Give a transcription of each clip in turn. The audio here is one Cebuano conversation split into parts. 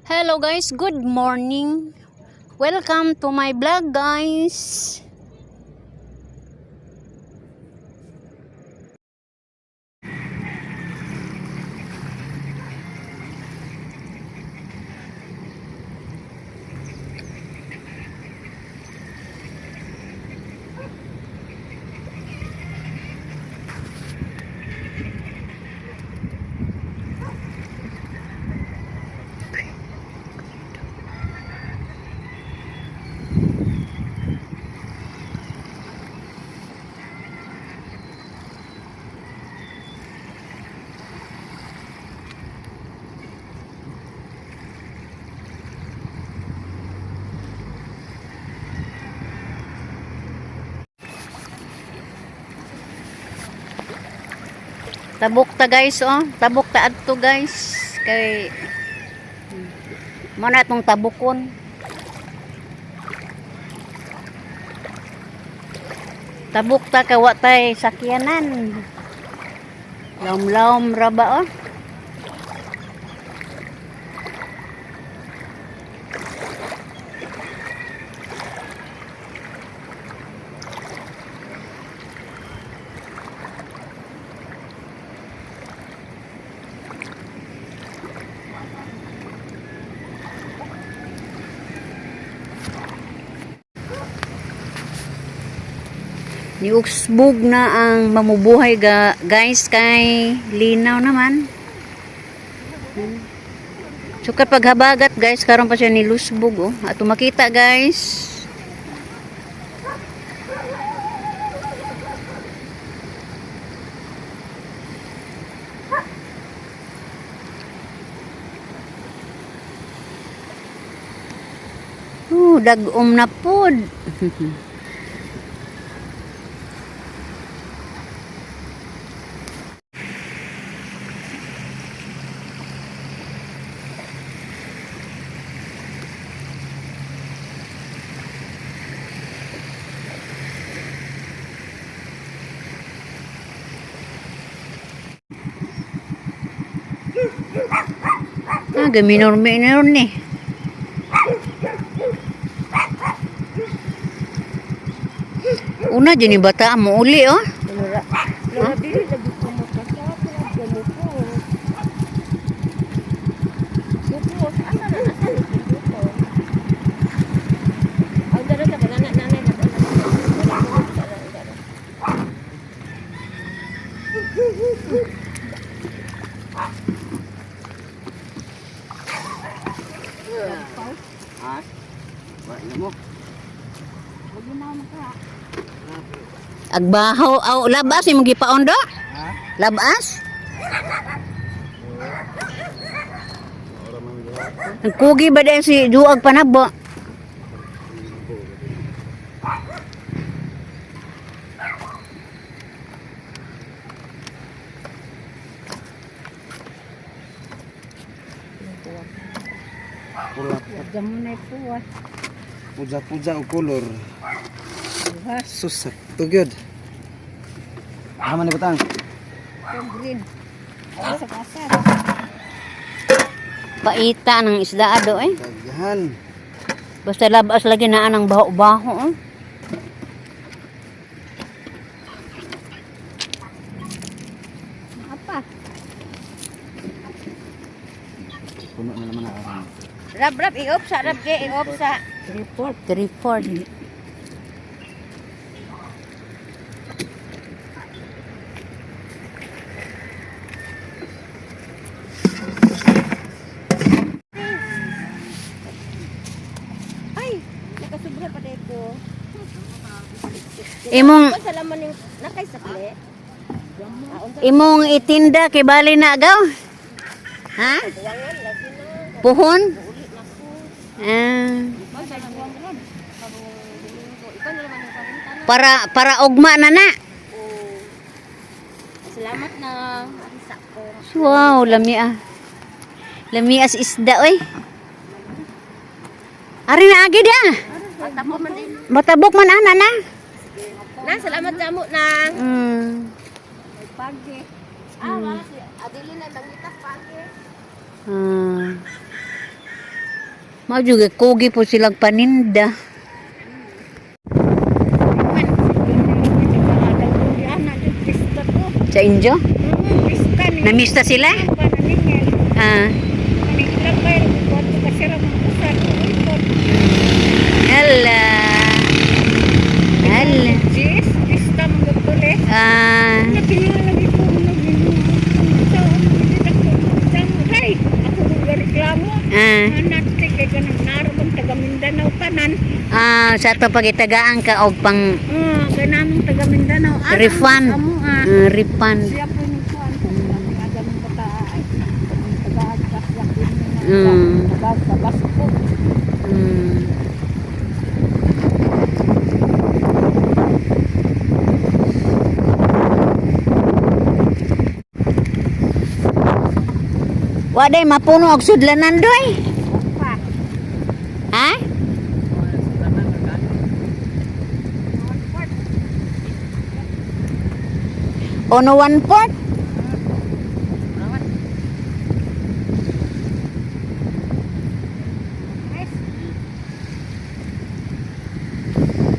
Hello guys, good morning. Welcome to my vlog, guys. Tabok ta, guys, oh. Tabok ta adto, guys. Kay mo na itong tabukon. Tabok ta kawa tay sakyanan. Lawm-lawm ra ba, oh. Niuksbog na ang mamubuhay ga, guys, kay linaw naman. So kapag habagat, guys, karon pa siya nilusbog, oh. Ato makita, guys. Oh, dag-om na pod. Ah, gaminor minor ni. Una dyan yung bata mo uli, oh. Lora, Lora, dili lagi ko mo kasapin ang gamupo. Mupo, asa na asa ni mupo? Ang dara sa kanana nanay na ko. Wala ko sa dara. Ha? Wala mo. Agbaho, aw, labas imong gipaon do? Ha? Labas? Ang kugi ba dahil si Juag panabo? Pula. Puja-puja o color. Sus, sakto gyud. Tama ni butang. Paita ng isda do eh. Daghan. Basta labas lagi na ang baho-baho. Oh. Apa? Puno na naman ang aron. Rab rab iop sa rab ke iop sa. Report. Report. Ay, nakasubra pa dai ko. Imong Ko sa laman ning nakay sakle. Ah, unsa imong itinda kay bali na agaw? Ha? buwangan lagi na. Puhon? Uli na ko. Ah, Ikaw sa buwang rab. Karong Domingo. Ikaw na naman yung parinta na. para ugma na na. Oh. Salamat na. Sa ko. Wow, lami ah. Lami as isda oy. Ari na agi dia. Matabo man din. Matabok man ana na. Na, salamat sa amo na. Pagi. Ah, wala si Adeline na mangitas pagi. Mao jud kugi po silang paninda. Sa inyo? Namista sila? Ah. Hala. Hala. Ah. Ah. Ah, sa ato pagitagaan ka og pang Ganamong taga Mindanao. Ah, refund. Amo ah. Ah, refund. Siya po ni Juan. Ang aga ng bata ay. Ang taga-agkas Taga-basko. Waday mapuno og sudlanan doy. Pa. Ha? Ono one fourth?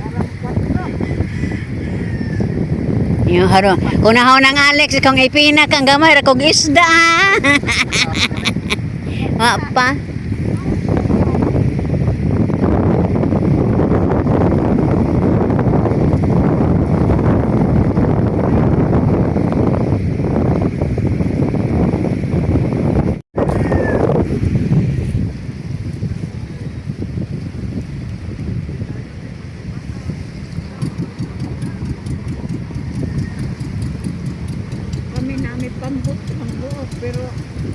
Parang kwatro. Yung haro. Unahon ang Alex kung ipina kang gamay ra kog isda. Wa pa. Kami nami pambut pambuot pero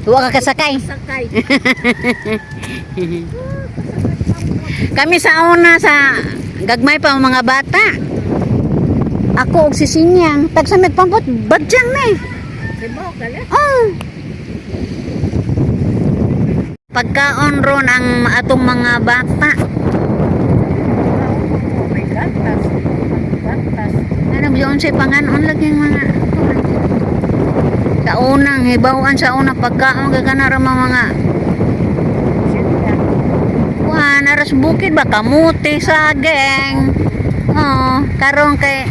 Wa ka kasakay. sakay. Ah, kasakay pambut. Kami sa una sa gagmay pa ang mga bata. Ako og si Sinyang, tag sa nagpampot badyang na eh. Diba kala? Oh. Pagkaon ron ang atong mga bata. Oh my gatas. Gatas. Ano yun sa panganon lagi yung mga sa unang hibawan sa unang pagkaon kay kana ra mga Sinta. kuan aras bukid ba kamuti saging. Oh, karon kay.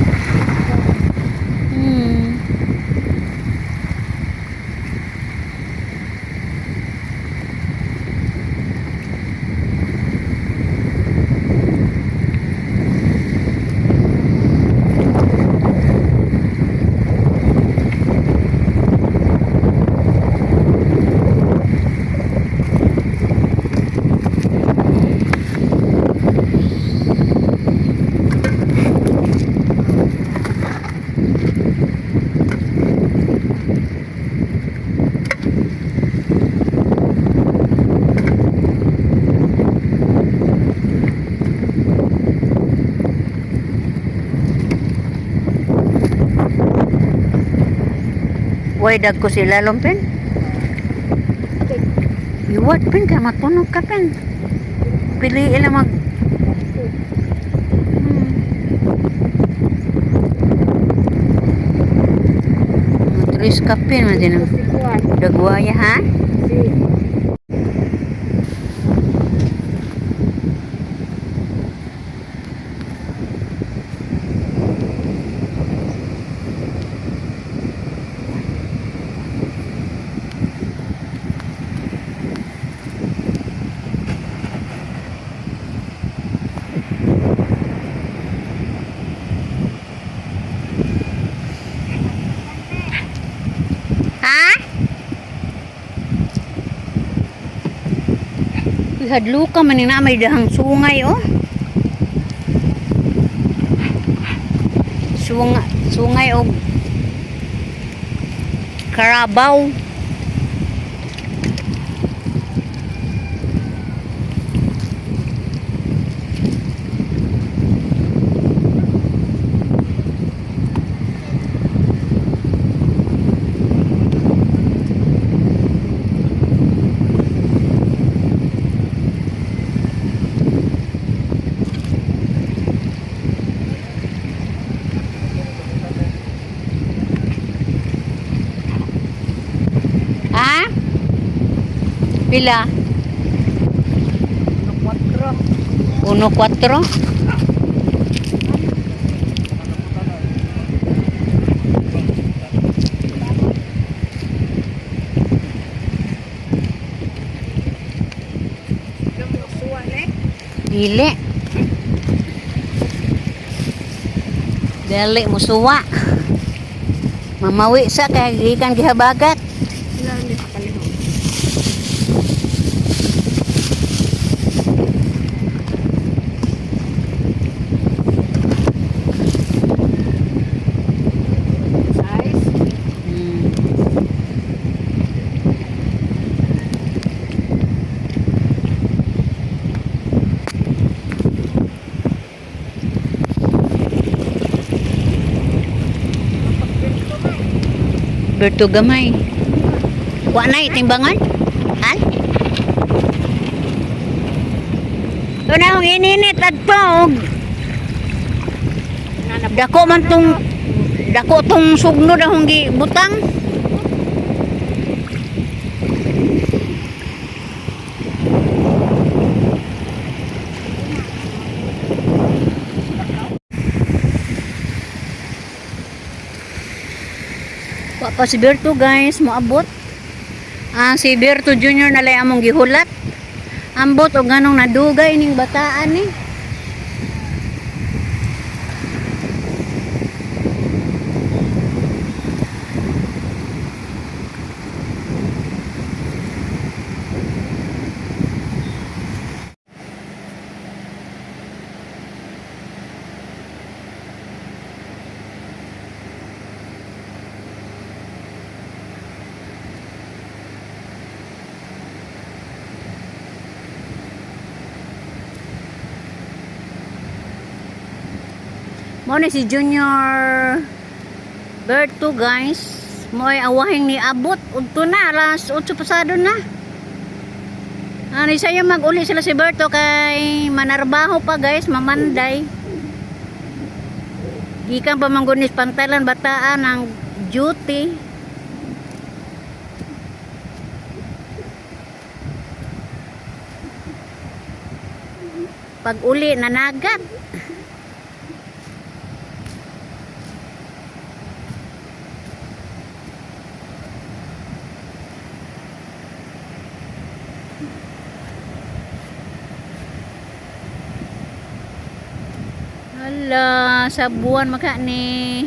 Way dag ko sila lumpin. Iwat pin kay matunog ka pin. Pili ila mag. Matris ka pin man din ang Si Juan. dagwaya ha. Si Ha? Uy, hadlo ka man na may dahang sungay oh. Sunga, sungay og karabaw. Ha? Pila? Quatro. 1-4. Dili. Dili musuwa. Mamawi sa kay gikan gihabagat. Sila hindi sa palihog. Size? Berto gamay. Wa na timbangan? Han? Ito na akong ininit at og. Dako man tong dako tong sugnod akong gibutang. Wa pa si Berto, guys, moabot. Ah, si Berto Jr. nalay among gihulat. Ambot og ganong nadugay ning bataan ni. Mo ni si Junior Berto, guys. Mo ay awahing ni abot udto na alas 8 pasado na. Ani saya mag-uli sila si Berto kay manarbaho pa, guys, mamanday. Gikan pa manggunis pantalan bataan ang duty. Pag uli nanagat. Hala, sa buwan maka ni.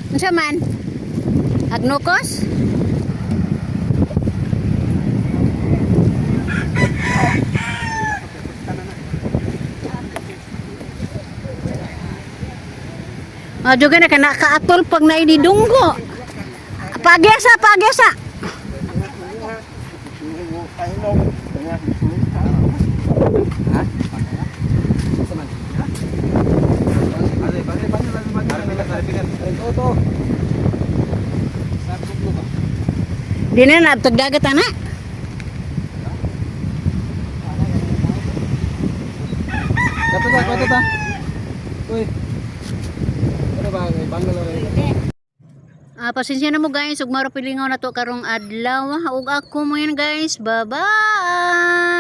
Unsa man? Agnukos? Ah, juga na kana kaatol pag nainidunggo. Pagyasa, pagyasa. Di na naabtag dagat ana. Dapat ta, dapat ta. Uy. Ano ba? Bangalo. Ah, pasensya na mo, guys, ug maro pilingaw na to karong adlaw. Ug ako mo yan, guys. Bye-bye.